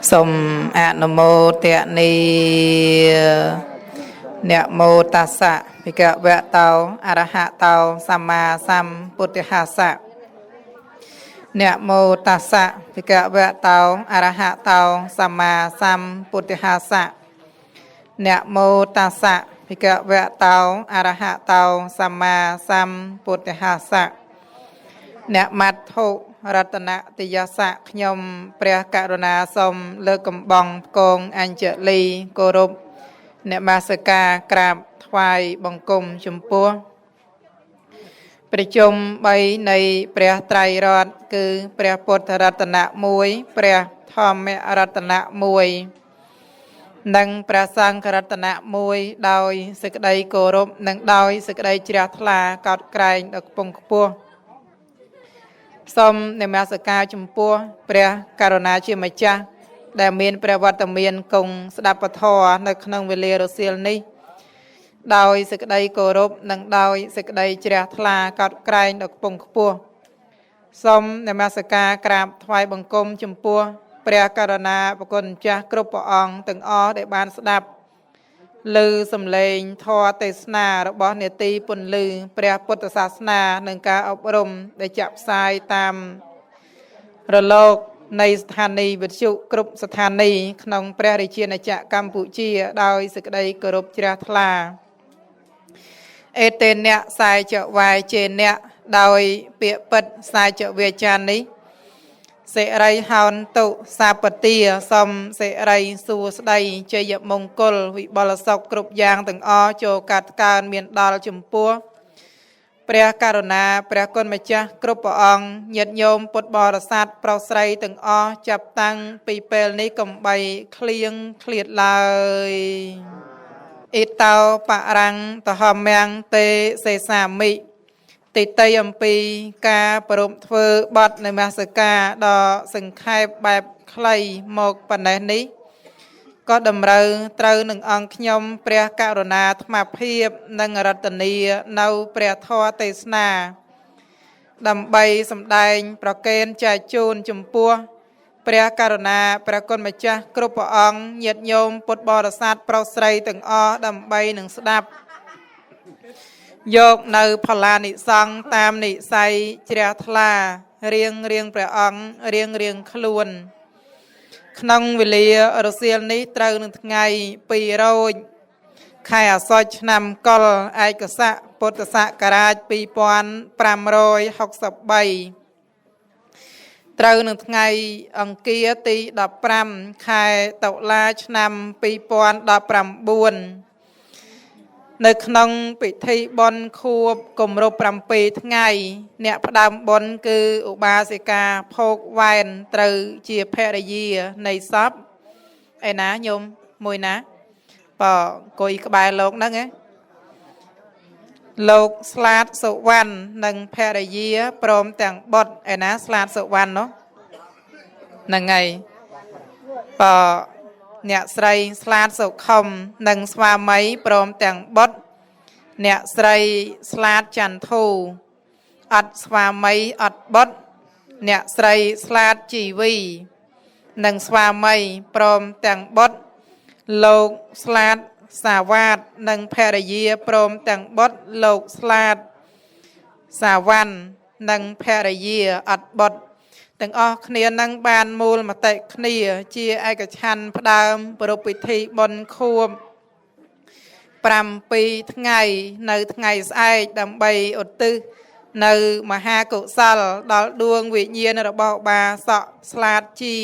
សូមអនុមោទនីនមោតស្សៈភិក្ខវៈតោអរហតោសម្មាសម្ពុទ្ធស្សៈនមោតស្សៈភិក្ខវៈតោអរហតោសម្មាសម្ពុទ្ធស្សៈនមោតស្សៈភិក្ខវៈតោអរហតោសម្មាសម្ពុទ្ធស្សៈអ្នកមត្ថុរតនតិយសៈខ្ញុំព្រះករុណាសូមលើកកំបងផ្គងអញ្ជលីគោរពអ្នកមាសការក្រាបថ្វាយបង្គំចំពោះប្រជុំ3នៃព្រះត្រៃរតន៍គឺព្រះពុទ្ធរតនៈ1ព្រះធម្មរតនៈ1និងព្រះសង្ឃរតនៈ1ដោយសេចក្តីគោរពនិងដោយសេចក្តីជ្រះថ្លាកោតក្រែងដល់ខ្ពង់ខ្ពស់សូមនមស្ការចំពោះព្រះករុណាជាម្ចាស់ដែលមានព្រះវត្តមានគង់ស្ដាប់ពធនៅក្នុងវេលារសៀលនេះដោយសេចក្តីគោរពនិងដោយសេចក្តីជ្រះថ្លាកោតក្រែងដល់ខ្ពង់ខ្ពស់សូមនមស្ការក្រាបថ្វាយបង្គំចំពោះព្រះករុណាប្រគុណម្ចាស់គ្រប់ព្រះអង្គទាំងអស់ដែលបានស្ដាប់ឮសំឡេងធម៌ទេសនារបស់នេតិពន្លឺព្រះពុទ្ធសាសនានិងការអប់រំដែលចាក់ផ្សាយតាមរលកនៃស្ថានីយ៍វិទ្យុគ្រប់ស្ថានីយ៍ក្នុងព្រះរាជាណាចក្រកម្ពុជាដោយសេចក្តីគោរពជ្រះថ្លាអេតេនៈសាយចវាយចេនៈដោយពាក្យពិតសាយចវាចានេះសិរីហោនតុសាពទាសំសិរីសួស្តីជ័យមង្គលវិបុលសុខគ្រប់យ៉ាងទាំងអស់ចូលកាត់កើនមានដល់ចំពោះព្រះករុណាព្រះគុណម្ចាស់គ្រប់ព្រះអង្គញាតិញោមពុទ្ធបរិស័ទប្រុសស្រីទាំងអស់ចាប់តាំងពីពេលនេះកំបីឃ្លៀងឃ្លាតឡើយអ៊ីតោបរាំងតហមំទេសេសាមិទីតីអំពីការប្រពធ្វើបទនមស្ការដ៏សង្ខេបបែបខ្លីមកប៉ុណ្ណេះនេះក៏តម្រូវត្រូវនឹងអង្គខ្ញុំព្រះករុណាអាត្មាភាពនិងរតនីនៅព្រះធម៌ទេសនាដើម្បីសម្ដែងប្រកេនចែកជូនចំពោះព្រះករុណាព្រះគុណម្ចាស់គ្រប់ព្រះអង្គញាតិញោមពុទ្ធបរិស័ទប្រុសស្រីទាំងអស់ដើម្បីនឹងស្ដាប់យកនៅផលានិសង្ឃតាមនិស័យជ្រះថ្លារៀងរៀងព្រះអង្គរៀងរៀងខ្លួនក្នុងវេលារសៀលនេះត្រូវនឹងថ្ងៃ2រោចខែអាសត់ឆ្នាំកុលឯកស័កពុទ្ធសករាជ2563ត្រូវនឹងថ្ងៃអង្គារទី15ខែតុលាឆ្នាំ2019នៅក្នុងពិធីបុណ្យខួបគម្រប់7ថ្ងៃអ្នកផ្ដើមបុណ្យគឺឧបាសិកាភោគវ៉ែនត្រូវជាភរិយានៃសពឯណាញោមមួយណាបើអង្គុយក្បែរលោកហ្នឹងឯងលោកស្លាតសុវណ្ណនិងភរិយាព្រមទាំងបុត្រឯណាស្លាតសុវណ្ណនោះហ្នឹងហើយបើអ្នកស្រីស្លាតសុខុមនិងស្វាមីព្រមទាំងបុត្រអ្នកស្រីស្លាតចន្ទធូអត់ស្វាមីអត់បុត្រអ្នកស្រីស្លាតជីវីនិងស្វាមីព្រមទាំងបុត្រលោកស្លាតសាវ៉ាតនិងភរិយាព្រមទាំងបុត្រលោកស្លាតសាវ៉ាន់និងភរិយាអត់បុត្រទាំងអស់គ្នានឹងបានមូលមតិគ្នាជាឯកច្ឆន្ទផ្ដើមប្រារព្ធពិធីបុណ្យខួប7ថ្ងៃនៅថ្ងៃស្អែកដើម្បីឧទ្ទិសនៅមហាកុសលដល់ដួងវិញ្ញាណរបស់ឧបាសកស្លាតជា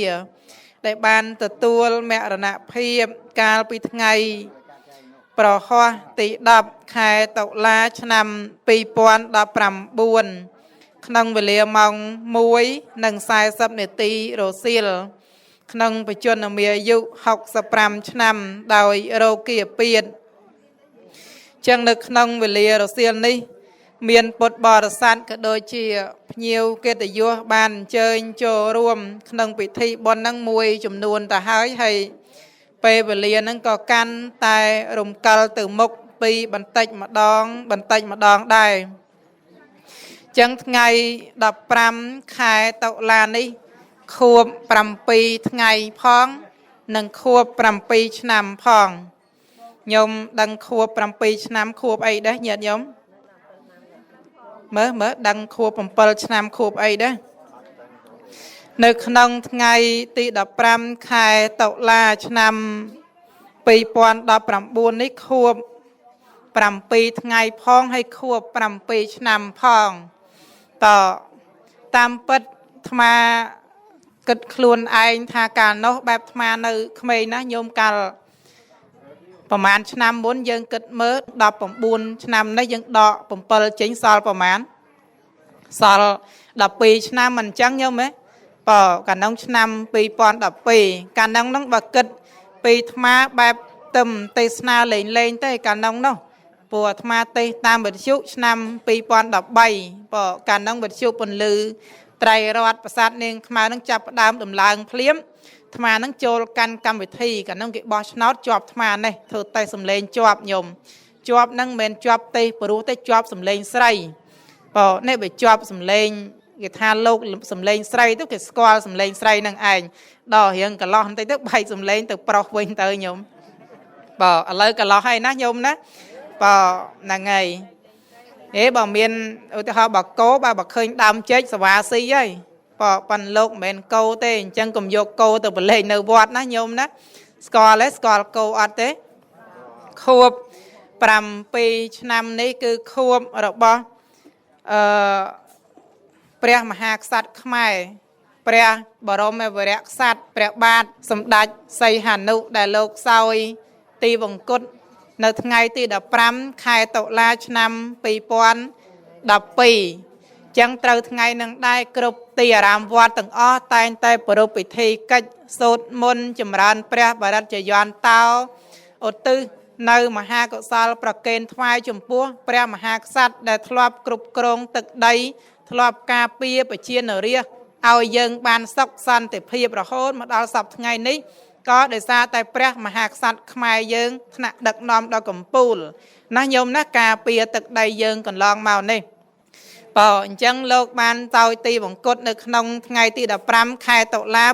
ដែលបានទទួលមរណភាពកាលពីថ្ងៃប្រហោះទី10ខែតុលាឆ្នាំ2019ក្នុងវេលាម៉ោង1:40នាទីរសៀលក្នុងបច្ចុប្បន្នមានអាយុ65ឆ្នាំដោយរោគាពៀតចឹងនៅក្នុងវេលារសៀលនេះមានពុទ្ធបរិស័ទក៏ដូចជាភ្ញៀវកិត្តិយសបានអញ្ជើញចូលរួមក្នុងពិធីបុណ្យហ្នឹងមួយចំនួនទៅហើយហើយពេលវេលាហ្នឹងក៏កាន់តែរំកិលទៅមុខពីបន្តិចម្ដងបន្តិចម្ដងដែរចឹងថ្ងៃ15ខែតុលានេះខួប7ថ្ងៃផង និងខួប7ឆ្នាំផងញោមដឹងខួប7ឆ្នាំខួបអីដែរញាតិញោមមើលមើលដឹងខួប7ឆ្នាំខួបអីដែរនៅក្នុងថ្ងៃទី15ខែតុលាឆ្នាំ2019នេះខួប7ថ្ងៃផងហើយខួប7ឆ្នាំផងតតាមពិតអាត្មាគិតខ្លួនឯងថាកាលនោះបែបអាត្មានៅក្មេងណាស់ញោមកាលប្រហែលឆ្នាំមុនយើងគិតមើល19ឆ្នាំនេះយើងដក7ចេញសល់ប្រហែលសល់12ឆ្នាំមិនអញ្ចឹងញោមហ៎បើកាលនោះឆ្នាំ2012កាលនោះហ្នឹងបើគិតពីអាត្មាបែបទឹមទេសនាលេងលេងទេកាលនោះនោះព្រោះអាត្មាទេសតាមវិទ្យុឆ្នាំ2013បើកាលនោះវិទ្យុពន្លឺត្រៃរតន៍ប្រាសាទនាងខ្មៅនឹងចាប់ផ្ដើមដំឡើងភ្លាមអាត្មានឹងចូលកាន់កម្មវិធីកាលនោះគេបោះឆ្នោតជាប់អាត្មានេះធ្វើតែសំឡេងជាប់ញោមជាប់នឹងមិនមែនជាប់ទេព្រោះទេជាប់សំឡេងស្រីបើនេះបើជាប់សំឡេងគេថាលោកសំឡេងស្រីទៅគេស្គាល់សំឡេងស្រីនឹងឯងដល់រៀងកន្លោះបន្តិចទៅបែកសំឡេងទៅប្រុសវិញទៅញោមបើឥឡូវកន្លោះហើយណាញោមណាបើហ្នឹងហើយអេបើមានឧទាហរណ៍បើកោបើឃើញដើមចេកសវ៉ាស៊ីហើយបើប៉ាន់លោកមិនមែនកោទេអញ្ចឹងកុំយកកោទៅប្រឡែងនៅវត្តណាញោមណាស្គាល់ទេស្គាល់កោអត់ទេខួប7ឆ្នាំនេះគឺខួបរបស់អឺព្រះមហាក្សត្រខ្មែរព្រះបរមវរៈក្សត្រព្រះបាទសម្ដេចសីហនុដែលលោកសោយទីវង្គតនៅថ្ងៃទី15ខែតុលាឆ្នាំ2012ចឹងត្រូវថ្ងៃនឹងដែរគ្រប់ទីអារាមវត្តទាំងអស់តែងតែប្រារព្ធពិធីកិច្ចសូត្រមន្តចម្រើនព្រះបរិត្តយន្តោឧទ្ទិសនៅមហាកុសលប្រគេនថ្វាយចំពោះព្រះមហាក្សត្រដែលធ្លាប់គ្រប់គ្រងទឹកដីធ្លាប់ការពារប្រជានរាស្ត្រឲ្យយើងបានសុខសន្តិភាពរហូតមកដល់សប្តាហ៍ថ្ងៃនេះក៏ដោយសារតែព្រះមហាក្សត្រខ្មែរយើងថ្នាក់ដឹកនាំដល់កំពូលណាញោមណាការពារទឹកដីយើងកន្លងមកនេះបើអញ្ចឹងលោកបានតោយទីវង្គតនៅក្នុងថ្ងៃទី15ខែតុលា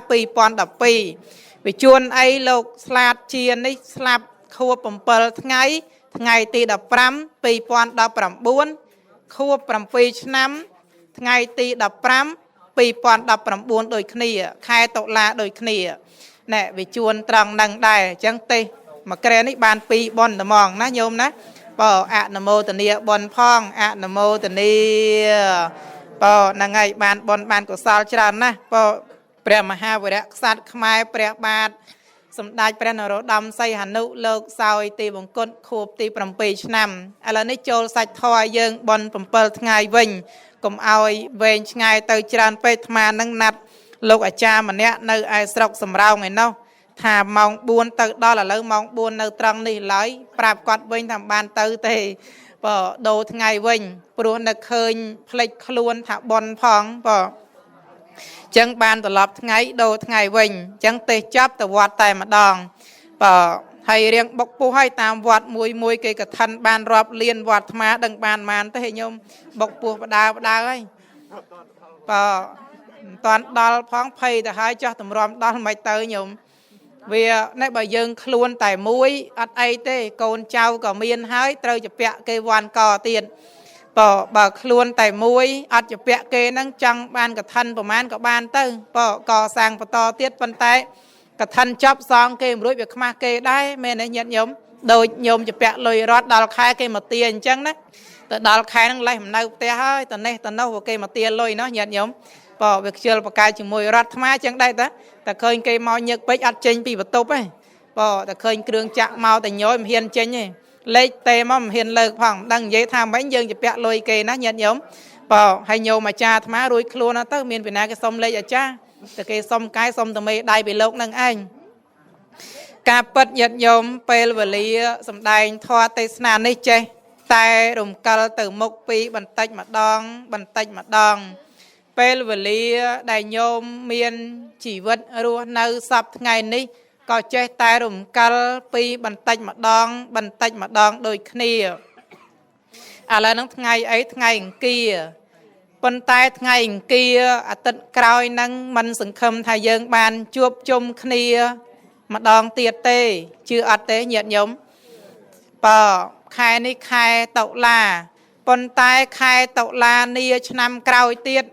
2012វិជួនអីលោកស្លាតជានេះស្លាប់ខួប7ថ្ងៃថ្ងៃទី15 2019ខួប7ឆ្នាំថ្ងៃទី15 2019ដូចគ្នាខែតុលាដូចគ្នាណែវិជួនត្រង់នឹងដែរអញ្ចឹងទេមួយក្រែនេះបាន2ប៉ុនត្មងណាញោមណាបើអនុមោទនាប៉ុនផងអនុមោទនាបើហ្នឹងហើយបានប៉ុនបានកុសលច្រើនណាស់បើព្រះមហាវរៈក្សត្រខ្មែរព្រះបាទសម្ដេចព្រះនរោត្តមសីហនុលោកសោយទីវង្គតខួបទី7ឆ្នាំឥឡូវនេះចូលសាច់ធម៌យើងប៉ុន7ថ្ងៃវិញកុំឲ្យវែងឆ្ងាយទៅច្រើនពេកអាត្មានឹងណាត់លោកអាចារ្យម្នាក់នៅឯស្រុកសំរោងឯណោះថាម៉ោង4ទៅដល់ឥឡូវម៉ោង4នៅត្រង់នេះឡើយប្រាប់គាត់វិញថាបានទៅទេបើដូរថ្ងៃវិញព្រោះនៅឃើញផ្លេចខ្លួនថាប៉ុនផងបើចឹងបានត្រឡប់ថ្ងៃដូរថ្ងៃវិញចឹងទេសចាប់ទៅវត្តតែម្ដងបើហើយរៀងបុកពុះឲ្យតាមវត្តមួយមួយគេកឋិនបានរាប់លានវត្តអាត្មាដឹងបានម៉ានទេញោមបុកពុះបដើបដើហើយបើមិនតាន់ដល់ផងភ័យទៅហើយចោះតម្រាំដល់មិនទៅញោមវានេះបើយើងខ្លួនតែមួយអត់អីទេកូនចៅក៏មានហើយត្រូវជពាក់គេវ៉ាន់កទៀតបើខ្លួនតែមួយអត់ជពាក់គេហ្នឹងចង់បានកឋិនប្រមាណក៏បានទៅបើកសាងបន្តទៀតប៉ុន្តែកឋិនចប់សងគេមិនរួចវាខ្មាស់គេដែរមែនទេញាតិញោមដូចញោមជពាក់លុយរត់ដល់ខែគេមកទាអញ្ចឹងណាទៅដល់ខែហ្នឹងលេះមិននៅផ្ទះហើយតនេះតនោះគេមកទាលុយណោះញាតិញោមបើវាខ្ជិលបកាយជាមួយរដ្ឋអាត្មាចឹងដែរតាតែឃើញគេមកញឹកពេកអត់ចេញពីបន្ទប់ទេបើតែឃើញគ្រឿងចាក់មកតែញយមិនហ៊ានចេញទេលេខទេមកមិនហ៊ានលើកផងមិនដឹងនិយាយថាម៉េចយើងជពាក់លុយគេណាញាតិញោមបើហើយញោមអាចារ្យអាត្មារួចខ្លួនទៅមានពីណាគេសុំលេខអាចារ្យតែគេសុំកាយសុំតមេដៃពីលោកនឹងឯងការពិតញាតិញោមពេលវេលាសំដែងធម៌ទេសនានេះចេះតែរំកិលទៅមុខពីបន្តិចម្ដងបន្តិចម្ដងពេលវេលាដែលញោមមានជីវិតរស់នៅសពថ្ងៃនេះក៏ចេះតែរំកិលពីបន្តិចម្ដងបន្តិចម្ដងដូចគ្នាឥឡូវហ្នឹងថ្ងៃអីថ្ងៃអង្គារប៉ុន្តែថ្ងៃអង្គារអាទិត្យក្រោយហ្នឹងមិនសង្ឃឹមថាយើងបានជួបជុំគ្នា ម្ដងទៀតទេជឿអត់ទេញាតិញោមបើខែនេះខែតុលាប៉ុន្តែខែតុលានាឆ្នាំក្រោយទៀត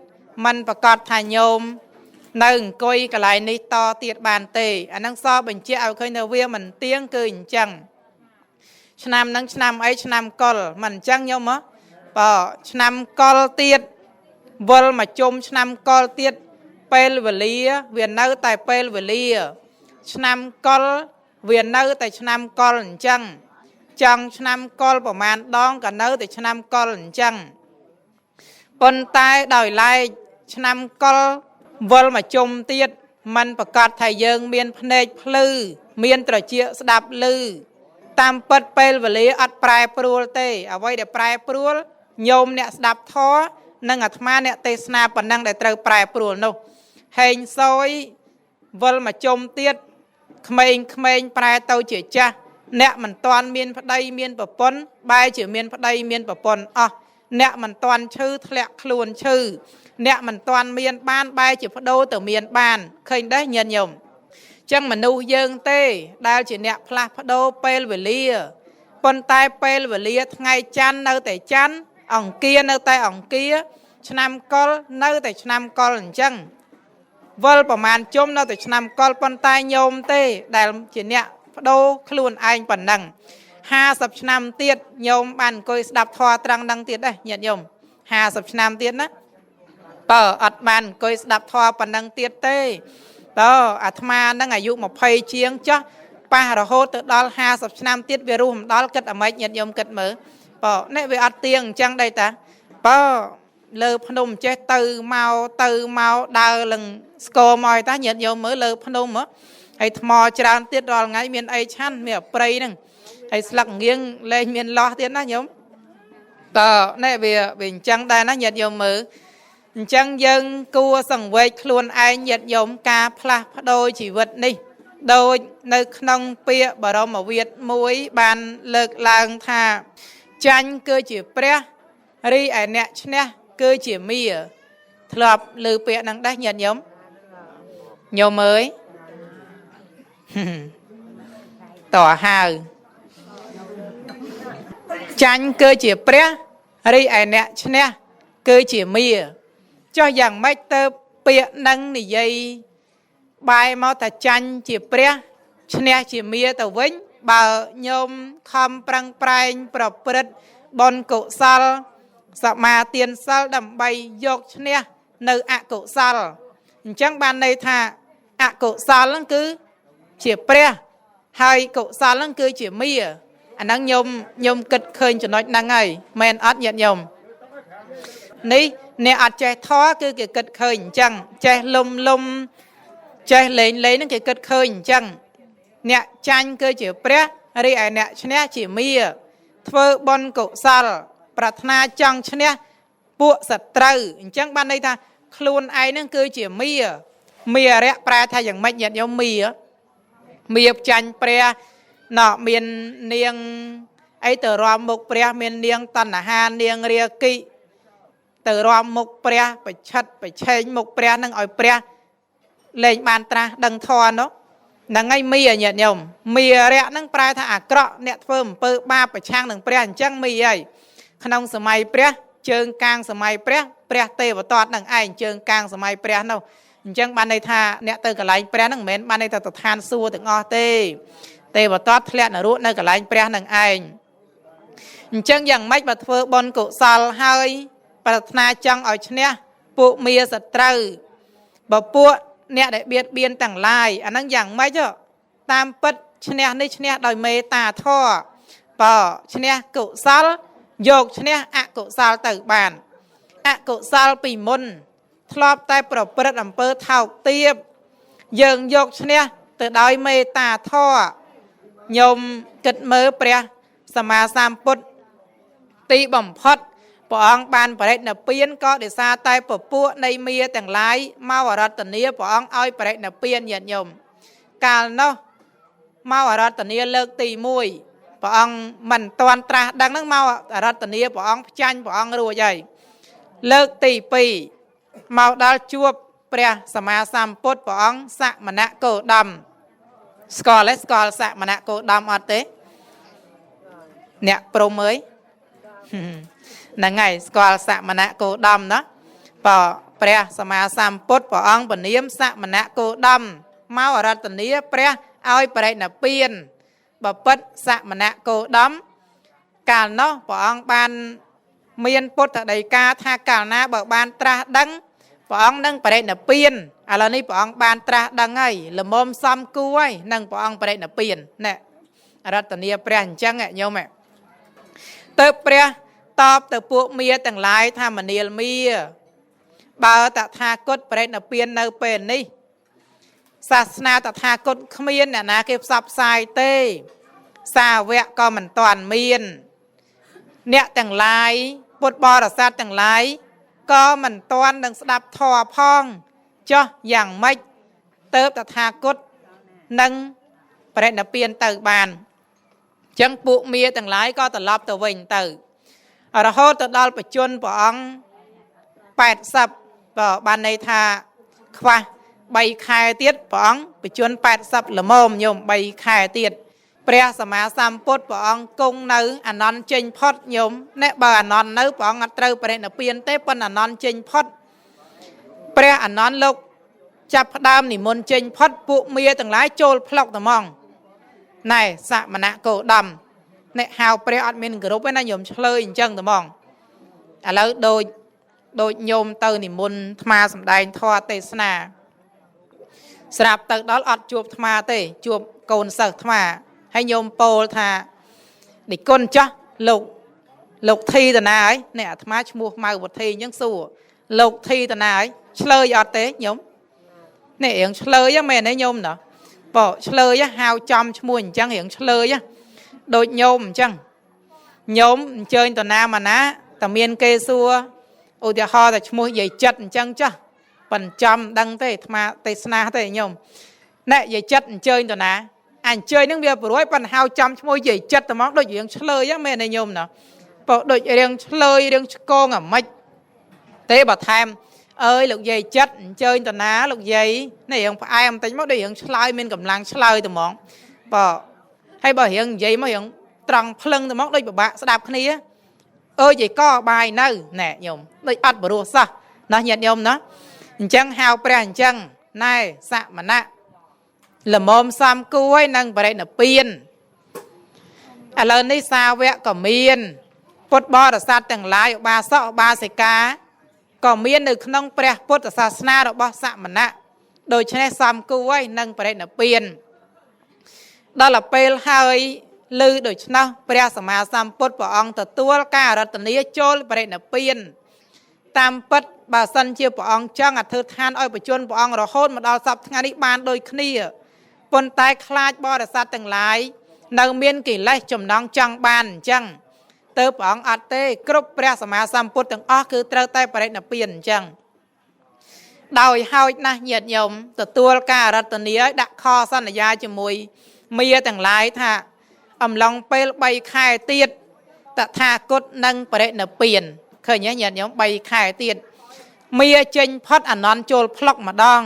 มันប្រកាសថាញោមនៅអង្គុយកន្លែងនេះតទៀតបានទេអាហ្នឹងសបញ្ជាក់ឲ្យឃើញថាវាមិនទៀងគឺអញ្ចឹងឆ្នាំហ្នឹងឆ្នាំអីឆ្នាំកុលមិនអញ្ចឹងញោមហ៎បើឆ្នាំកុលទៀតវិលមកជុំឆ្នាំកុលទៀតពេលវេលាវានៅតែពេលវេលាឆ្នាំកុលវានៅតែឆ្នាំកុលអញ្ចឹងចង់ឆ្នាំកុលប្រមាណដងក៏នៅតែឆ្នាំកុលអញ្ចឹងប៉ុន្តែដោយឡែកឆ្នាំកុលវិលមកជុំទៀតมันប្រកាសថាយើងមានភ្នែកភ្លឺមានត្រចៀកស្ដាប់ឮតាមពិតពេលវេលាអត់ប្រែប្រួលទេអ្វីដែលប្រែប្រួលញោមអ្នកស្ដាប់ធម៌និងអាត្មាអ្នកទេសនាប៉ុណ្ណឹងដែលត្រូវប្រែប្រួលនោះហេងសយវិលមកជុំទៀតក្មេងៗប្រែទៅជាចាស់អ្នកមិនទាន់មានប្តីមានប្រពន្ធបែរជាមានប្តីមានប្រពន្ធអស់អ្នកមិនទាន់ឈឺធ្លាក់ខ្លួនឈឺអ្នកមិនទាន់មានបានបែរជាបដូរទៅមានបានឃើញទេញាតិញោមចឹងមនុស្សយើងទេដែលជាអ្នកផ្លាស់ប្ដូរពេលវេលាប៉ុន្តែពេលវេលាថ្ងៃច័ន្ទនៅតែច័ន្ទអង្គារនៅតែអង្គារឆ្នាំកុលនៅតែឆ្នាំកុលអញ្ចឹងវិលប្រមាណជុំនៅតែឆ្នាំកុលប៉ុន្តែញោមទេដែលជាអ្នកបដូរខ្លួនឯងប៉ុណ្ណឹង50ឆ្នាំទៀតញោមបានអង្គុយស្ដាប់ធម៌ត្រង់ហ្នឹងទៀតដែរញាតិញោម50ឆ្នាំទៀតណាបើអត់បានអង្គុយស្ដាប់ធម៌ប៉ុណ្ណឹងទៀតទេតើអាត្មាហ្នឹងអាយុ20ជាងចុះប៉ះរហូតទៅដល់50ឆ្នាំទៀតវារស់មិនដល់គិតអាម៉េចញាតិញោមគិតមើលបើនេះវាអត់ទៀងអញ្ចឹងដែរតាបើលើភ្នំចេះទៅមកទៅមកដើរលឹងស្គរមកឲ្យតាញាតិញោមមើលលើភ្នំហ៎ហើយថ្មច្រើនទៀតរាល់ថ្ងៃមានអីឆាន់មានអប្រៃហ្នឹងហើយស្លឹកងៀងលែងមានលោះទៀតណាញោមតើនេះវាអញ្ចឹងដែរណាញាតិញោមមើលអញ្ចឹងយើងគួរសង្វេគខ្លួនឯងញាតិញោមការផ្លាស់ប្ដូរជីវិតនេះដូចនៅក្នុងពាក្យបរមវាទមួយបានលើកឡើងថាចាញ់គឺជាព្រះរីឯអ្នកឈ្នះគឺជាមាធ្លាប់លើពាក្យហ្នឹងដែរញាតិញោមញោមអើយតើហៅចាញ់គឺជាព្រះរីឯអ្នកឈ្នះគឺជាមាចុះយ៉ាងម៉េចទៅពាក្យនឹងនិយាយបែរមកថាចាញ់ជាព្រះឈ្នះជាមាទៅវិញបើញោមខំប្រឹងប្រែងប្រព្រឹត្តបុណ្យកុសលសមាទានសិលដើម្បីយកឈ្នះនៅអកុសលអញ្ចឹងបានន័យថាអកុសលហ្នឹងគឺជាព្រះហើយកុសលហ្នឹងគឺជាមាអាហ្នឹងញោមគិតឃើញចំណុចហ្នឹងហើយមែនអត់ញាតិញោមនេះអ្នកអត់ចេះធម៌គឺគេគិតឃើញអញ្ចឹងចេះលុំលុំចេះលេងលេងហ្នឹងគេគិតឃើញអញ្ចឹងអ្នកចាញ់គឺជាព្រះរីឯអ្នកឈ្នះជាមាធ្វើបុណ្យកុសលប្រាថ្នាចង់ឈ្នះពួកសត្រូវអញ្ចឹងបានន័យថាខ្លួនឯងហ្នឹងគឺជាមាមារៈប្រែថាយ៉ាងម៉េចញាតិញោមមាមាចាញ់ព្រះណោះមាននាងអីទៅរំមុខព្រះមាននាងតណ្ហានាងរាគិទៅរំមុខព្រះប្រឆិតប្រឆេងមុខព្រះនឹងឲ្យព្រះលែងបានត្រាស់ដឹងធម៌នោះហ្នឹងហើយមាញាតិញោមមារៈហ្នឹងប្រែថាអាក្រក់អ្នកធ្វើអំពើបាបប្រឆាំងនឹងព្រះអញ្ចឹងមីហើយក្នុងសម័យព្រះជើងកាងសម័យព្រះព្រះទេវទត្តនឹងឯងជើងកាងសម័យព្រះនោះអញ្ចឹងបានន័យថាអ្នកទៅកន្លែងព្រះហ្នឹងមិនមែនបានន័យថាស្ថានសួគ៌ទាំងអស់ទេទេវទត្តធ្លាក់នរកនៅកន្លែងព្រះនឹងឯងអញ្ចឹងយ៉ាងម៉េចបើធ្វើបុណ្យកុសលហើយប្រាថ្នាចង់ឲ្យឈ្នះពួកមាសត្រូវបើពួកអ្នកដែលបៀតបៀនទាំងឡាយអាហ្នឹងយ៉ាងម៉េចតាមពិតឈ្នះនេះឈ្នះដោយមេត្តាធម៌បើឈ្នះកុសលយកឈ្នះអកុសលទៅបានអកុសលពីមុនធ្លាប់តែប្រព្រឹត្តអំពើថោកទាបយើងយកឈ្នះទៅដោយមេត្តាធម៌ញោមគិតមើលព្រះសម្មាសម្ពុទ្ធទីបំផុតព្រះអង្គបានបរិនិព្វានក៏ដោយសារតែពពួកនៃមាទាំងឡាយមកអរតនីព្រះអង្គឲ្យបរិនិព្វានញាតិញោមកាលនោះមកអរតនីលើកទី1ព្រះអង្គមិនទាន់ត្រាស់ដឹងហ្នឹងមកអរតនីព្រះអង្គផ្ចាញ់ព្រះអង្គរួចហើយលើកទី2មកដល់ជួបព្រះសម្មាសម្ពុទ្ធព្រះអង្គសមណគោតម ស្គាល់ទេស្គាល់សមណៈគោតមអត់ទេអ្នកព្រំអើយហ្នឹងហើយស្គាល់សមណៈគោតមណាបើព្រះសម្មាសម្ពុទ្ធព្រះអង្គពនាមសមណៈគោតមមករតនាព្រះឲ្យបរិណិព្វានបពិតសមណៈគោតមកាលនោះព្រះអង្គបានមានពុទ្ធដីកាថាកាលណាបើបានត្រាស់ដឹងព្រះអង្គនឹងបរិណិព្វានឥឡូវនេះព្រះអង្គបានត្រាស់ដឹងហើយល្មមសំគួរហើយនឹងព្រះអង្គបរិណិព្វានណែរតនាព្រះអញ្ចឹងញោមទៅព្រះតបទៅពួកមាទាំងឡាយថាមនាលមាបើតថាគតបរិណិព្វាននៅពេលនេះសាសនាតថាគតគ្មានអ្នកណាគេផ្សព្វផ្សាយទេសាវកក៏មិនតាន់មានអ្នកទាំងឡាយពុទ្ធបរិស័ទទាំងឡាយក៏មិនតាន់នឹងស្ដាប់ធម៌ផងចុះយ៉ាងម៉េចទៅតថាគតនឹងបរិណិព្វានទៅបានអញ្ចឹងពួកមាទាំងឡាយក៏ត្រឡប់ទៅវិញទៅរហូតទៅដល់បច្ចុប្បន្នព្រះអង្គ80បើបានន័យថាខ្វះ3ខែទៀតព្រះអង្គបច្ចុប្បន្ន80ល្មមញោម3ខែទៀតព្រះសម្មាសម្ពុទ្ធព្រះអង្គគង់នៅអានន្ទចេញផុតញោមអ្នកបើអានន្ទនៅព្រះអង្គអត់ត្រូវបរិណិព្វានទេប៉ុន្តែអានន្ទចេញផុតព្រះអានន្ទលោកចាប់ផ្ដើមនិមន្តចេញផុតពួកមាទាំងឡាយចូលផ្លុកត្មងណែសមណៈគោតមអ្នកហៅព្រះអត់មានគោរពទេណាញោមឆ្លើយអញ្ចឹងត្មងឥឡូវដូចញោមទៅនិមន្តអាត្មាសម្ដែងធម៌ទេសនាស្រាប់ទៅដល់អត់ជួបអាត្មាទេជួបកូនសិស្សអាត្មាហើយញោមពោលថានិគុណចាស់លោកធីតាណាហើយនេះអាត្មាឈ្មោះម៉ៅវុធីអញ្ចឹងសួរលោកធីតាណាហើយឆ្លើយអត់ទេញោមនេះរៀងឆ្លើយហ្នឹងមែនទេញោមណោះបើឆ្លើយហៅចំឈ្មោះអញ្ចឹងរៀងឆ្លើយដូចញោមអញ្ចឹងញោមអញ្ជើញតាណាមកណាតែមានគេសួរឧទាហរណ៍តែឈ្មោះយាយចិត្តអញ្ចឹងចាស់ប៉ុនចំដឹងទេអាត្មាទេសនាទេញោមណែយាយចិត្តអញ្ជើញតាណាអញ្ជើញនឹងវាព្រួយប៉ុន្តែហៅចំឈ្មោះយាយចិត្តតែមកដូចរៀងឆ្លើយហ្នឹងមែនទេញោមណោះបើដូចរៀងឆ្លើយរៀងឆ្កងអាម៉េចទេបើថែមអើយលោកយាយចិត្តអញ្ជើញតាណាលោកយាយនេះរៀងផ្អែមបន្តិចមកដូចរៀងឆ្លើយមានកម្លាំងឆ្លើយតែហ្មងបើហើយបើរៀងនិយាយមករៀងត្រង់ភ្លឹងតែមកដូចពិបាកស្ដាប់គ្នាអើយយាយកបាយនៅណែញោមដូចអត់បរោះសោះណាញាតិញោមណាអញ្ចឹងហៅព្រះអញ្ចឹងណែសមណៈល្មមសំគួយនឹងបរិណិព្វានឥឡូវនេះសាវកក៏មានពុទ្ធបរិស័ទទាំងឡាយឧបាសកឧបាសិកាក៏មាននៅក្នុងព្រះពុទ្ធសាសនារបស់សមណៈដូច្នេះសំគួយនឹងបរិណិព្វានដល់ពេលហើយឮដូច្នោះព្រះសម្មាសម្ពុទ្ធព្រះអង្គទទួលការរតនាចូលបរិណិព្វានតាមពិតបើសិនជាព្រះអង្គចង់អធិដ្ឋានឲ្យបច្ចុប្បន្នព្រះអង្គរហូតមកដល់សព្វថ្ងៃនេះបានដូចគ្នាប៉ុន្តែខ្លាចបរិស័ទទាំងឡាយនៅមានកិលេសចំណងចង់បានអញ្ចឹងទៅព្រះអង្គអត់ទេគ្រប់ព្រះសម្មាសម្ពុទ្ធទាំងអស់គឺត្រូវតែបរិណិព្វានអញ្ចឹងដោយហោចណាស់ញាតិញោមទទួលការរតនាឲ្យដាក់ខសន្យាជាមួយមាទាំងឡាយថាអំឡុងពេល3ខែទៀតតថាគតនឹងបរិណិព្វានឃើញទេញាតិញោម3ខែទៀតមាចេញផុតអានន្ទចូលផ្លុកម្ដង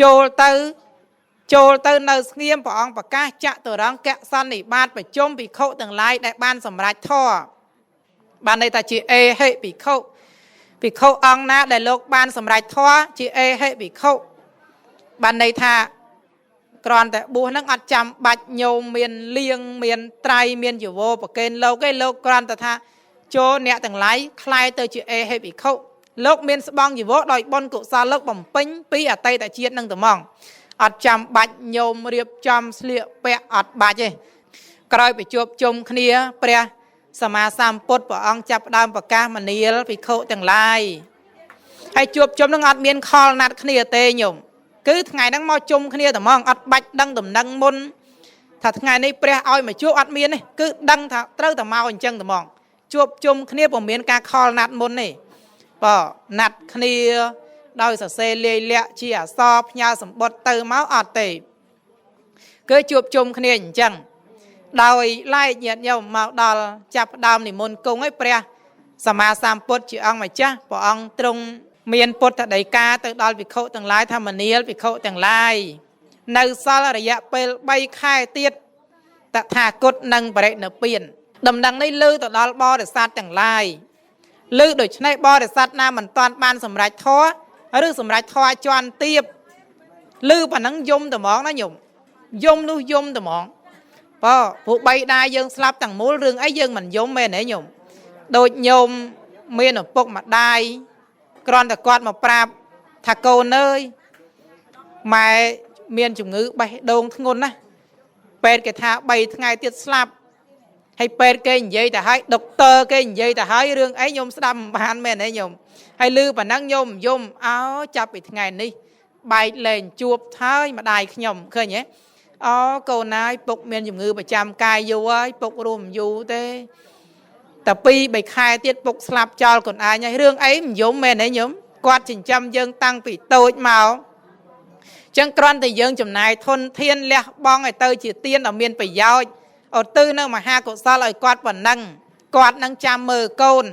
ចូលទៅនៅស្ងៀមព្រះអង្គប្រកាសចតុរង្គសន្និបាតប្រជុំភិក្ខុទាំងឡាយដែលបានសម្រេចធម៌បានន័យថាជាអេហិភិក្ខុភិក្ខុអង្គណាដែលលោកបានសម្រេចធម៌ជាអេហិភិក្ខុបានន័យថាគ្រាន់តែបួសហ្នឹងអត់ចាំបាច់ញោមមានលៀងមានត្រៃមានជីវរប្រគេនលោកឯងលោកគ្រាន់តែថាចូលអ្នកទាំងឡាយคล้ายទៅជាអេហិភិក្ខុលោកមានស្បង់ជីវរដោយបុណ្យកុសលលោកបំពេញពីអតីតជាតិនឹងត្មងអត់ចាំបាច់ញោមរៀបចំស្លៀកពាក់អត់បាច់ទេក្រោយไปជួបជុំគ្នាព្រះសម្មាសម្ពុទ្ធព្រះអង្គចាប់ផ្ដើមប្រកាសមនាលភិក្ខុទាំងឡាយហើយជួបជុំនឹងអត់មានខលណាត់គ្នាទេញោមគឺថ្ងៃហ្នឹងមកជុំគ្នាត្មងអត់បាច់ដឹងដំណឹងមុនថាថ្ងៃនេះព្រះឲ្យមកជួបអត់មានទេគឺដឹងថាត្រូវតែមកអញ្ចឹងត្មងជួបជុំគ្នាពុំមានការខលណាត់មុនទេបើណាត់គ្នាដោយសរសេរលាយលាក់ជាអក្សរផ្ញើសម្បត្តិទៅមកអត់ទេគឺជួបជុំគ្នាអញ្ចឹងដោយឡែកញាតិញោមមកដល់ចាប់ផ្ដើមនិមន្តគង់ឲ្យព្រះសម្មាសម្ពុទ្ធជាអង្គម្ចាស់ព្រះអង្គទ្រង់មានពុទ្ធដីកាទៅដល់ភិក្ខុទាំងឡាយថាមនាលភិក្ខុទាំងឡាយ នៅសល់រយៈពេល3ខែទៀតតថាគតនឹងបរិនិព្វានដំណឹងនេះលើទៅដល់បរិស័ទទាំងឡាយលើដូច្នេះបរិស័ទណាមិនតាន់បានសម្រេចធម៌ឬសម្រេចធម៌ជាន់ទៀបឮប៉ណ្ណឹងយំត្មងណាញោមយំនោះយំត្មងបើព្រោះបីតាយើងស្លាប់ទាំងមូលរឿងអីយើងមិនយំមែនទេញោមដូចញោមមានឪពុកម្ដាយគ្រាន់តែគាត់មកប្រាប់ថាកូនអើយម៉ែមានជំងឺបេះដូងធ្ងន់ណាស់ពេទ្យគេថា3ថ្ងៃទៀតស្លាប់ហើយពេទ្យគេនិយាយទៅហើយដុកទ័រគេនិយាយទៅហើយរឿងអីញោមស្ដាប់មិនបានមែនទេញោមហើយឮប៉ណ្ណឹងញោមយំអោចាប់ពីថ្ងៃនេះបែកលែងជួបហើយម្ដាយខ្ញុំឃើញទេអូកូនណាយពុកមានជំងឺប្រចាំកាយយូរហើយពុករស់មិនយូរទេតែ2 3ខែទៀតពុកស្លាប់ចោលកូនឯងហើយរឿងអីមិនយំមែនទេញោមគាត់ចិញ្ចឹមយើងតាំងពីតូចមកចឹងគ្រាន់តែយើងចំណាយធនធានលះបង់ឲ្យទៅជាទានឲ្យមានប្រយោជន៍ឧទ្ទិសនៅមហាកុសលឲ្យគាត់ប៉ុណ្ណឹងគាត់នឹងចាំមើលកូន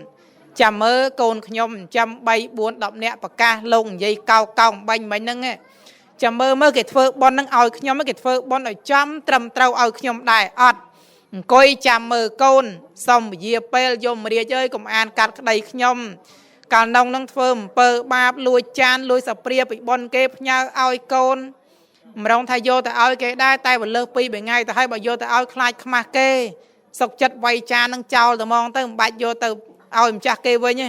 ចាំមើលកូនខ្ញុំចាំ3 4 10នាក់ប្រកាសលោកនិយាយកោកោបាញ់មិញហ្នឹងចាំមើលមើលគេធ្វើប៉ុនហ្នឹងឲ្យខ្ញុំគេធ្វើប៉ុនឲ្យចំត្រឹមត្រូវឲ្យខ្ញុំដែរអត់អង្គុយចាំមើលកូនសុំពយាពេលយមរាជអើយកុំអានកាត់ក្តីខ្ញុំកាលនងនឹងធ្វើអំពើបាបលួចចានលួចសាព្រាពីប៉ុនគេផ្ញើឲ្យកូនម្រងថាយកទៅឲ្យគេដែរតែបើលើស2 3ថ្ងៃទៅឲ្យបើយកទៅឲ្យខ្លាចខ្មាស់គេសុកចិត្តវាយចាននឹងចោលតែហ្មងទៅមិនបាច់យកទៅឲ្យម្ចាស់គេវិញទេ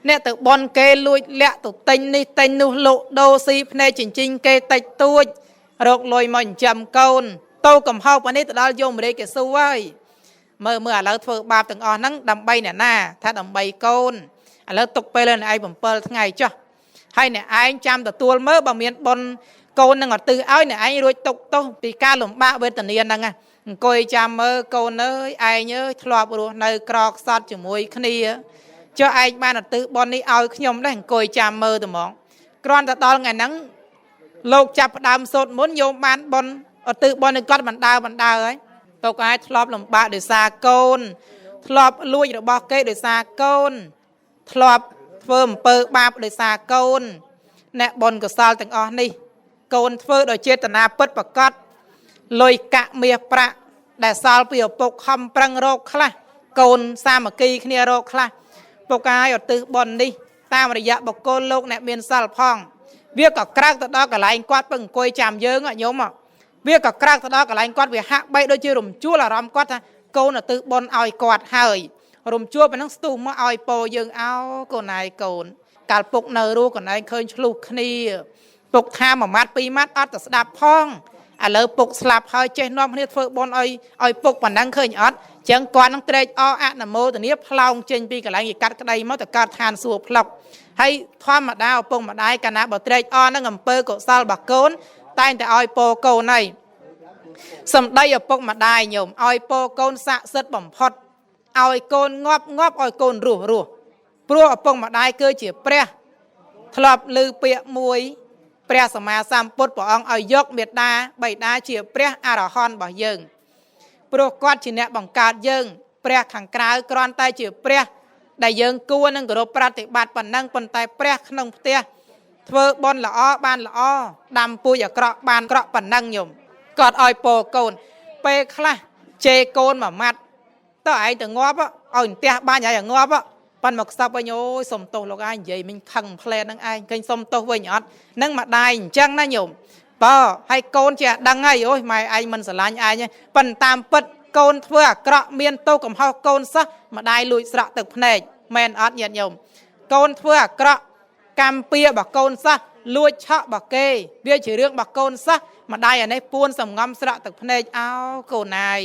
អ្នកទៅបនគេលួចលាក់ទៅទិញនេះទិញនោះលក់ដូរស៊ីភ្នែកចិញ្ចិញ្គេតិចតួចរកលុយមកចិញ្ចឹមកូនតោកំហុសនេះទៅដល់យមរាជគេសួរហើយមើលមើលឥឡូវធ្វើបាបទាំងអស់ហ្នឹងដើម្បីអ្នកណាថាដើម្បីកូនឥឡូវទុកពេលឲ្យអ្នកឯង7ថ្ងៃចុះហើយអ្នកឯងចាំទទួលមើលបើមានបុណ្យកូននឹងឧទ្ទិសឲ្យអ្នកឯងរួចទុកទោសពីការលំបាកវេទនាហ្នឹងណាអង្គុយចាំមើលកូនអើយឯងអើយធ្លាប់រស់នៅក្រខ្សត់ជាមួយគ្នាចុះឯងបានឧទ្ទិសបុណ្យនេះឲ្យខ្ញុំដែរអង្គុយចាំមើលតែហ្មងគ្រាន់តែដល់ថ្ងៃហ្នឹងលោកចាប់ផ្ដើមសូត្រមុនញោមបានបុណ្យឧទ្ទិសបុណ្យនឹងគាត់បណ្ដើហើយពុកឯងធ្លាប់លំបាកដោយសារកូនធ្លាប់លួចរបស់គេដោយសារកូនធ្លាប់ធ្វើអំពើបាបដោយសារកូនអ្នកបុណ្យកុសលទាំងអស់នេះកូនធ្វើដោយចេតនាពិតប្រាកដលុយកាក់មាសប្រាក់ដែលសល់ពីឪពុកខំប្រឹងរកខ្លះកូនសាមគ្គីគ្នារកខ្លះពុកឯងឧទ្ទិសបុណ្យនេះតាមរយៈបុគ្គលលោកអ្នកមានសិលផងវាក៏ក្រើកទៅដល់កន្លែងគាត់ពឹងអង្គុយចាំយើងញោមវាក៏ក្រើកទៅដល់កន្លែងគាត់វាហាក់បីដូចជារំជួលអារម្មណ៍គាត់ថាកូនឧទ្ទិសបុណ្យឲ្យគាត់ហើយរំជួលប៉ុណ្ណឹងស្ទុះមកឲ្យពោយើងអោកូនឯងកូនកាលពុកនៅរស់កូនឯងឃើញឆ្លុះគ្នាពុកថាមួយម៉ាត់ពីរម៉ាត់អត់ទៅស្ដាប់ផងឥឡូវពុកស្លាប់ហើយចេះនាំគ្នាធ្វើបុណ្យឲ្យពុកប៉ុណ្ណឹងឃើញអត់ចឹងគាត់នឹងត្រេកអរអនុមោទនាផ្លោងចេញពីកន្លែងគេកាត់ក្តីមកទៅកើតឋានសួគ៌ផ្លុកហើយធម្មតាឪពុកម្ដាយកាលណាបើត្រេកអរនឹងអំពើកុសលរបស់កូនតែងតែឲ្យពោកូនហើយសម្ដីឪពុកម្ដាយញោមឲ្យពោកូនស័ក្តិសិទ្ធិបំផុតឲ្យកូនងាប់ងាប់ឲ្យកូនរស់រស់ព្រោះឪពុកម្ដាយគឺជាព្រះធ្លាប់ឮពាក្យមួយព្រះសម្មាសម្ពុទ្ធព្រះអង្គឲ្យយកមេត្តាបិតាជាព្រះអរហន្តរបស់យើងព្រោះគាត់ជាអ្នកបង្កើតយើងព្រះខាងក្រៅគ្រាន់តែជាព្រះដែលយើងគួរនឹងគោរពប្រតិបត្តិប៉ុណ្ណឹងប៉ុន្តែព្រះក្នុងផ្ទះធ្វើបុណ្យល្អបានល្អដាំពូជអាក្រក់បានក្រក់ប៉ុណ្ណឹងញោមគាត់ឲ្យពោកូនពេលខ្លះជេរកូនមួយម៉ាត់តើឯងទៅងាប់ឲ្យផ្ទះបាញ់ឲ្យងាប់ប៉ិនមកខ្សឹបវិញអូយសុំទោសលោកឯងនិយាយមិញខឹងផ្លែហ្នឹងឯងឃើញសុំទោសវិញអត់នឹងម្ដាយអញ្ចឹងណាញោមបើហើយកូនជាដឹងហើយអូយម៉ែឯងមិនស្រឡាញ់ឯងប៉ិនតាមពិតកូនធ្វើអាក្រក់មានទោសកំហុសកូនសោះម្ដាយលួចស្រក់ទឹកភ្នែកមែនអត់ញាតិញោមកូនធ្វើអាក្រក់កម្មពៀរបស់កូនសោះលួចឆក់របស់គេវាជារឿងរបស់កូនសោះម្ដាយអានេះពួនសំងំស្រក់ទឹកភ្នែកអោកូនណាយ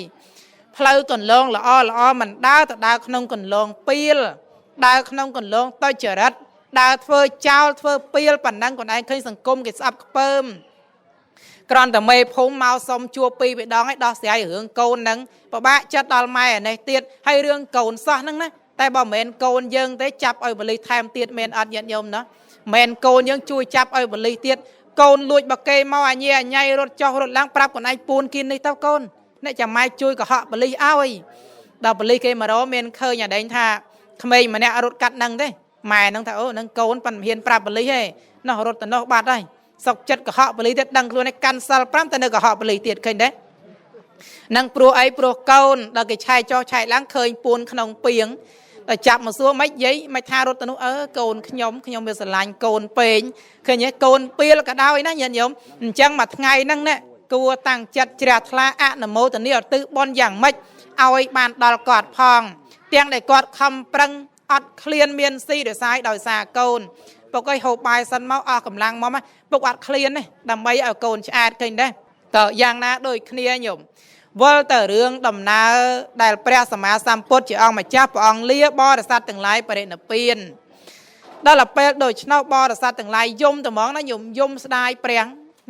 ផ្លូវកន្លងល្អល្អមិនដើរទៅដើរក្នុងកន្លងពីលដើរក្នុងកន្លងតចរិតដើរធ្វើចោលធ្វើពីលប៉ុណ្ណឹងកូនឯងឃើញសង្គមគេស្អប់ខ្ពើមគ្រាន់តែមេភូមិមកសុំជួបពីរដងឲ្យដោះស្រាយរឿងកូនហ្នឹងពិបាកចិត្តដល់ម៉ែអានេះទៀតហើយរឿងកូនសោះហ្នឹងណាតែបើមិនមែនកូនយើងទេចាប់ឲ្យបលិសថែមទៀតមែនអត់ញាតិញោមណាមែនកូនយើងជួយចាប់ឲ្យបលិសទៀតកូនលួចបកេមកអញញ៉ៃរត់ចុះរត់ឡើងប្រាប់កូនឯងពួនគៀននេះទៅកូនអ្នកចាំម៉ែជួយកុហកបលិសឲ្យដល់បលិសគេមករកមានឃើញអាដែងថាក្មេងម្នាក់រត់កាត់ហ្នឹងទេម៉ែហ្នឹងថាអូហ្នឹងកូនប៉ិនមិនហ៊ានប្រាប់បលិសទេណោះរត់ទៅនោះបាត់ហើយ សុកចិត្តកុហកបលីទៀតដឹងខ្លួនឯងកាន់សិល5តែនៅកុហកបលីទៀតឃើញទេនឹងព្រោះអីព្រោះកូនដល់គេឆែកចោះឆែកឡើងឃើញពួនក្នុងពីងដល់ចាប់មកសួរមិនយាយមិនថារត់ទៅនោះអើកូនខ្ញុំខ្ញុំវាស្រឡាញ់កូនពេងឃើញទេកូនពីលក៏ដោយណាញាតិញោមអញ្ចឹងមួយថ្ងៃហ្នឹងណាគួរតាំងចិត្តជ្រះថ្លាអនុមោទនាឧទ្ទិសបុណ្យយ៉ាងម៉េចឲ្យបានដល់គាត់ផងទាំងដែលគាត់ខំប្រឹងអត់ឃ្លានមានស៊ីដោយសារដោយសារកូនពុកអីហូបបាយសិនមកអស់កម្លាំងមកពុកអត់ឃ្លានទេដើម្បីឲ្យកូនឆ្អែតឃើញទេតើយ៉ាងណាដូចគ្នាញោមវល់ទៅរឿងដំណើរដែលព្រះសម្មាសម្ពុទ្ធជាអង្គម្ចាស់ព្រះអង្គលាបរិស័ទទាំងឡាយបរិនិព្វានដល់ពេលដូច្នោះបរិស័ទទាំងឡាយយំត្មងណាញោមយំស្ដាយព្រះ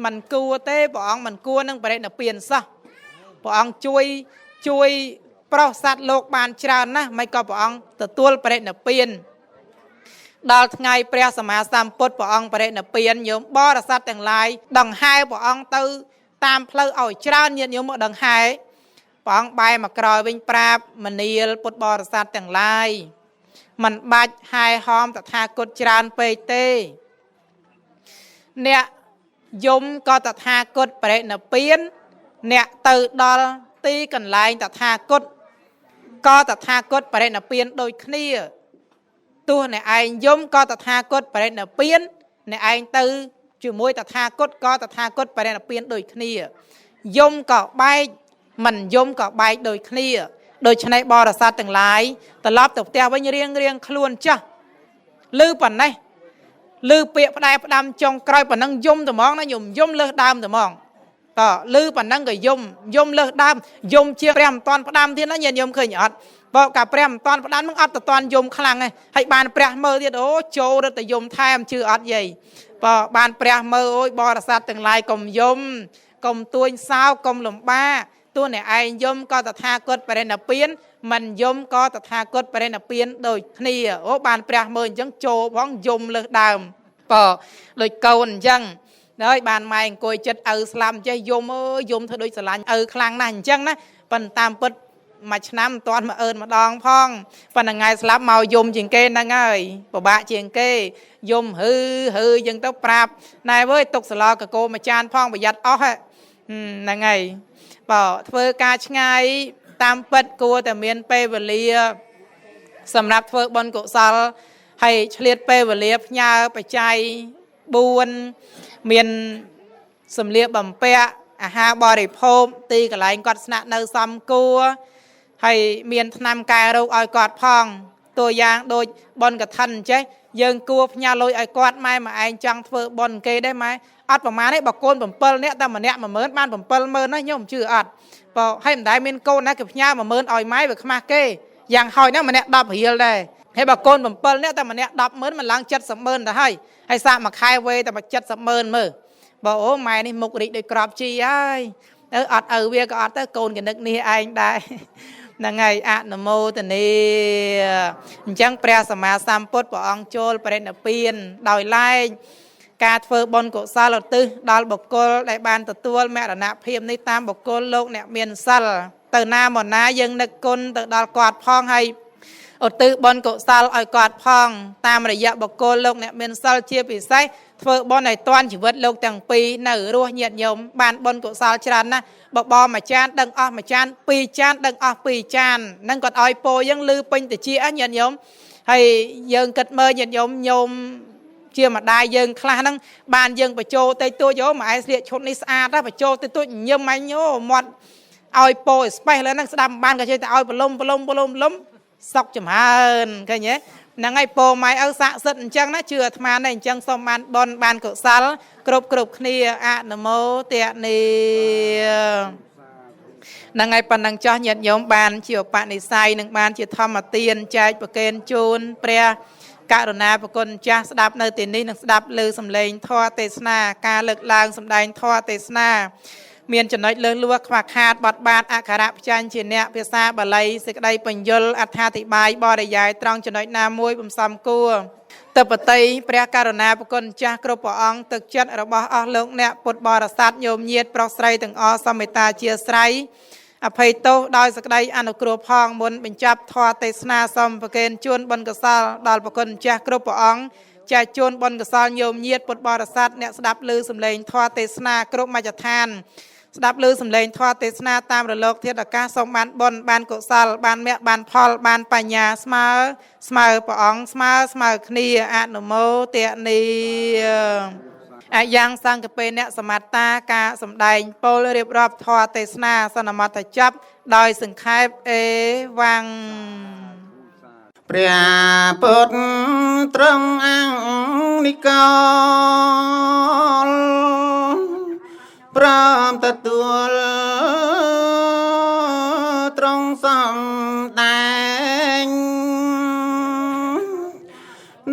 មិនគួរទេព្រះអង្គមិនគួរនឹងបរិនិព្វានសោះព្រះអង្គជួយជួយប្រោសសត្វលោកបានច្រើនណាស់មិនក៏ព្រះអង្គទទួលបរិនិព្វានដល់ថ្ងៃព្រះសម្មាសម្ពុទ្ធព្រះអង្គបរិនិព្វានញោមបរិស័ទទាំងឡាយដង្ហែព្រះអង្គទៅតាមផ្លូវឲ្យច្រើនញាតិញោមមកដង្ហែព្រះអង្គបែរមកក្រោយវិញប្រាប់មនាលពុទ្ធបរិស័ទទាំងឡាយមិនបាច់ហែហោមតថាគតច្រើនពេកទេអ្នកយំក៏តថាគតបរិនិព្វានអ្នកទៅដល់ទីកន្លែងតថាគតក៏តថាគតបរិនិព្វានដូចគ្នាទោះអ្នកឯងយំក៏តថាគតបរិនិព្វានអ្នកឯងទៅជាមួយតថាគតក៏តថាគតបរិនិព្វានដូចគ្នាយំក៏បែកមិនយំក៏បែកដូចគ្នាដូច្នេះបរិស័ទទាំងឡាយត្រឡប់ទៅផ្ទះវិញរៀងរៀងខ្លួនចាស់ឮប៉ុណ្ណេះឮពាក្យផ្ដែផ្ដាំចុងក្រោយប៉ុណ្ណឹងយំត្មងណាញោមយំលើសដើមត្មងតើឮប៉ុណ្ណឹងក៏យំយំលើសដើមយំជាព្រះមិនតាន់ផ្ដាំទៀតណាញាតិញោមឃើញអត់បើកាព្រះមិនតាន់ផ្ដាំនឹងអត់តាន់យំខ្លាំងទេហើយបានព្រះមើលទៀតអូចូលរត់តែយំថែមជឿអត់យាយបើបានព្រះមើលអូយបរិស័ទទាំងឡាយកុំយំកុំទួញសោកុំលំបាកទោះអ្នកឯងយំក៏តថាគតបរិនិព្វានមិនយំក៏តថាគតបរិនិព្វានដូចគ្នាអូបានព្រះមើលអញ្ចឹងចូលផងយំលើសដើមបើដូចកូនអញ្ចឹងហើយបានម៉ែអង្គុយចិត្តឪស្លាប់ចេះយំអើយយំធ្វើដូចស្រឡាញ់ឪខ្លាំងណាស់អញ្ចឹងណាប៉ុន្តែតាមពិតមួយឆ្នាំមិនទាន់មកអើនម្ដងផងប៉ុន្តែថ្ងៃស្លាប់មកយំជាងគេហ្នឹងហើយពិបាកជាងគេយំហឺហឺអញ្ចឹងទៅប្រាប់ណែវើយទុកសឡកកោមួយចានផងប្រយ័ត្នអស់ហ្នឹងហើយបើធ្វើការឆ្ងាយតាមពិតគួរតែមានពេលវេលាសម្រាប់ធ្វើបុណ្យកុសលហើយឆ្លៀតពេលវេលាផ្ញើបច្ច័យ4មានសម្លៀកបំពាក់អាហារបរិភោគទីកន្លែងគាត់ស្នាក់នៅសំគួរហើយមានថ្នាំកែរោគឲ្យគាត់ផងតួយ៉ាងដូចបុណ្យកឋិនអញ្ចេះយើងគួរផ្ញើលុយឲ្យគាត់ម៉ែមកឯងចង់ធ្វើបុណ្យគេដែរម៉ែអត់ប្រមាណទេបើកូន7នាក់តែម្នាក់10000បាន70000ណាញោមជឿអត់បើហើយមិនដែលមានកូនណាគេផ្ញើ10000ឲ្យម៉ែវាខ្មាស់គេយ៉ាងហោចណាស់ម្នាក់10រៀលដែរហើយបើកូន7នាក់តែម្នាក់100000មិនឡើង700,000ទៅហើយហើយសាកមួយខែវេតែ700,000មើលបើអូម៉ែនេះមុខរីកដូចក្របជីហើយទៅអត់ឪវាក៏អត់ទៅកូនកនឹកនេះឯងដែរហ្នឹងហើយអនុមោទនាអញ្ចឹងព្រះសម្មាសម្ពុទ្ធព្រះអង្គចូលបរិនិព្វានដោយឡែកការធ្វើបុណ្យកុសលឧទ្ទិសដល់បុគ្គលដែលបានទទួលមរណភាពនេះតាមបុគ្គលលោកអ្នកមានសិលទៅណាមកណាយើងនឹកគុណទៅដល់គាត់ផងហើយឧទ្ទិសបុណ្យកុសលឲ្យគាត់ផងតាមរយៈបុគ្គលលោកអ្នកមានសិលជាពិសេសធ្វើបុណ្យឲ្យទាន់ជីវិតលោកទាំងពីរនៅរស់ញាតិញោមបានបុណ្យកុសលច្រើនណាស់បបរមួយចានដឹងអស់មួយចានពីរចានដឹងអស់ពីរចានហ្នឹងគាត់ឲ្យពោយើងលឺពេញតិចញាតិញោមហើយយើងគិតមើលញាតិញោមញោមជាម្ដាយយើងខ្លះហ្នឹងបានយើងបញ្ចូលតិចតួចយោម៉ែស្លៀកឈុតនេះស្អាតណាបញ្ចូលតិចតួចញឹមអញយោមាត់ឲ្យពោឲ្យស្បេះលើហ្នឹងស្ដាប់មិនបានក៏ចេះតែឲ្យបលុំបលុំបលុំបលុំសុកចម្រើនឃើញទេហ្នឹងហើយពោម៉ែឪស័ក្តិសិទ្ធិអញ្ចឹងណាជឿអាត្មានេះអញ្ចឹងសូមបានបុណ្យបានកុសលគ្រប់គ្រប់គ្នាអនុមោទនាហ្នឹងហើយប៉ុណ្ណឹងចោះញាតិញោមបានជាឧបនិស្ស័យនិងបានជាធម្មទានចែកប្រគេនជូនព្រះករុណាប្រគុណចាស់ស្ដាប់នៅទីនេះនិងស្ដាប់ឮសំឡេងធម៌ទេសនាការលើកឡើងសម្ដែងធម៌ទេសនាមានចំណុចលើសលួសខ្វះខាតបត់បាតអក្ខរៈផ្ចាញ់ជាអ្នកភាសាបាលីសេចក្តីបញ្យលអត្ថាធិប្បាយបរិយាយត្រង់ចំណុចណាមួយបំសំគួរតបតីព្រះករុណាប្រគុណចាស់គ្រប់ព្រះអង្គទឹកចិត្តរបស់អស់លោកអ្នកពុទ្ធបរិស័ទញោមញាតប្រុសស្រីទាំងអស់សូមមេត្តាជាស្រ័យអភ័យទោសដោយសេចក្តីអនុគ្រោះផងមុនបញ្ចប់ធម៌ទេសនាសូមប្រគេនជូនបុណ្យកុសលដល់ប្រគុណចាស់គ្រប់ព្រះអង្គ ចែកជូនបុណ្យកុសលញោមញាតិពុទ្ធបរិស័ទអ្នកស្ដាប់ឮសំឡេងធម៌ទេសនាគ្រប់មជ្ឈដ្ឋានស្ដាប់ឮសំឡេងធម៌ទេសនាតាមរលកធាតុអាកាសសូមបានបុណ្យបានកុសលបានមគ្គបានផលបានបញ្ញាស្មើស្មើព្រះអង្គស្មើស្មើគ្នាអនុមោទនីអាយ៉ាងសង្កេអ្នកសមត្តាការសម្ដែងពលរៀបរាប់ធម៌ទេសនាសន្មតចាប់ដោយសង្ខេបអេវ៉ាំង ព្រះពុទ្ធទ្រង់អង្គនិកលព្រមទទួលទ្រង់សំដែង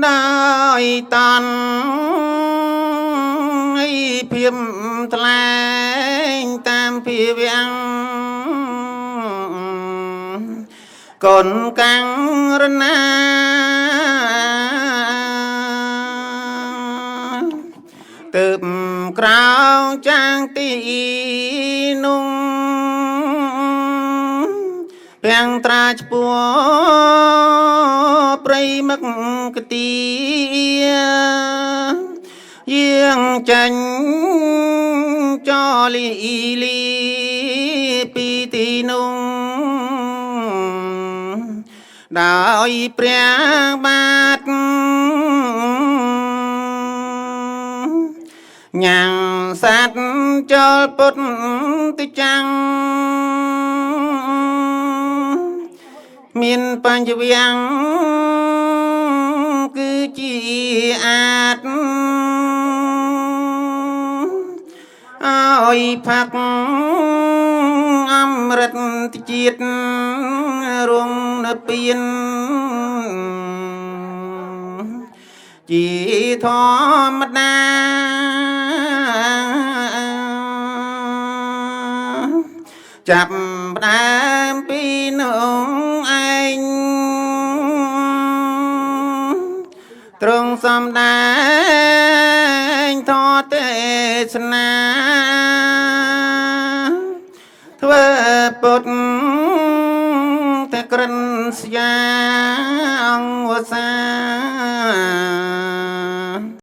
ដោយតន់ឯភាពថ្លែងតាមភាវៈកុនកាំងរណាទើបក្រោចាងទីនោះពាំងត្រាឆ្ពោះព្រៃមឹកកទីយាងចាញ់ចលីលីពីទីនោះដោយព្រះបាទញ៉ាំងសត្វចូលពុទ្ធតិចាំងមានបញ្ញវៀងគឺជាអាតឲ្យផឹកអមរិតជាតិរងនៅពៀនជាធម្មតាចាប់ផ្ដើមពីនោះឯងទ្រង់សំដែងធម៌ទេសនាធ្វើពុទ្ធតែក្រិនស្យាអង្គវសា